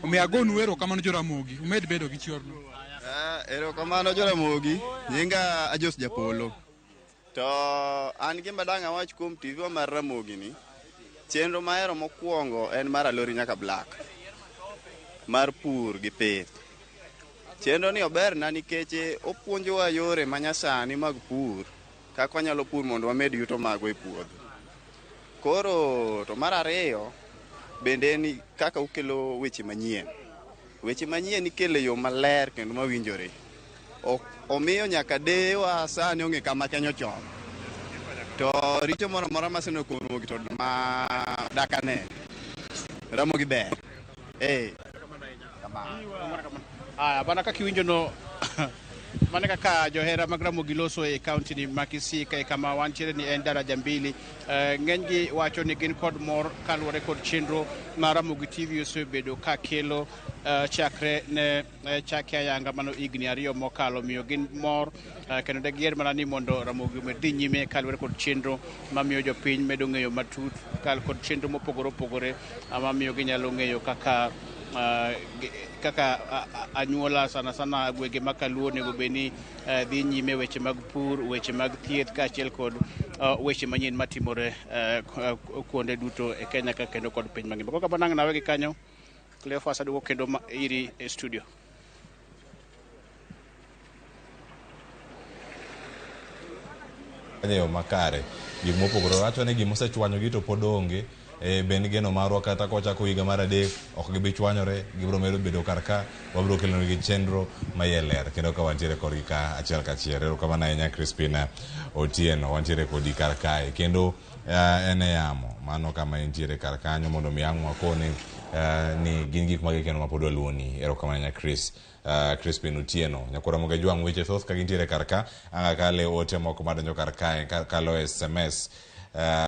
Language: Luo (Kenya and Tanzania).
Omiyo agonu erokamano Joramogi, umed bedo gi chiorno. Erokamano Joramogi, nyinga Ajos Japolo. To an gima dang' awach kuom TV wa mar Ramogi ni, chenro mahero mokwongo en mar Alori Nyaka Black, mar pur gi pith. Chenro ni oberna nikech opuonjowa yore manyasani mag pur, kaka wanyalo pur mondo wamed yuto magwa e puodho. Koro to mar ariyo bende en kaka ukelo weche manyien. Weche manyien ikelo e yo maler kendo mawinjore. Omiyo nyaka deyewa sani ong'e kama Kenya ochomo. To richo moro amora maseneno kuom Ramogi to ma dak ane. Ramogi ber. Eh. Aya, mana kaka iwinjo no mano kaka johera mag Ramogi loso e kaunti ni ma Kisii kae kama wantiere ni en daraja mbili. Ng'enygi wacho ni gin kod mor kaluwore kod chenro ma Ramogi TV osebedo ka kelo chakre ne chake ayanga mano higni ariyo mokalo, miyo gin mor kendo ne giher mana ni mondo Ramogi omed dhi nyime kaluwore kod chenro mamiyo jopiny medo ng'eyo matut kal kod chenro mopogore opogore mamiyo ginyalo ng'eyo kaka kaka anyuola sana sana gwenge ma Kaluo onego bed ni dhi nyime weche mag pur, weche mag thieth kaachiel kod weche manyien matimore kuonde duto e Kenya ka kendo kod piny mangima. Koro kamano ang' nawe gi kanyo, Cleophas aduogo kendo iri e studio. E yo makare gik mopogore wacho ni gima osechwanyogi to pod onge e ben geno marwa kata kochako higa mar adek ok gibi chwanyore gibiro medo bedo kar ka wabiro kelonegi chenro ma iye ler kendo ka wantiere kodgi ka achiel kachiel erokamano ahinya Crispina Otieno wantiere kodi kar kae kendo uh, en e yamo mano kama entiere kar kanyo mondo mi ang' wakone uh, ni gin gik mage kendo ma pod waluoni erokamano ahinya Chris Crispin Otieno. Nyakwar Ramogi Ajwang' weche thoth ka gintiere kar ka, ang' akale ote moko madonjo kar kae kalo SMS.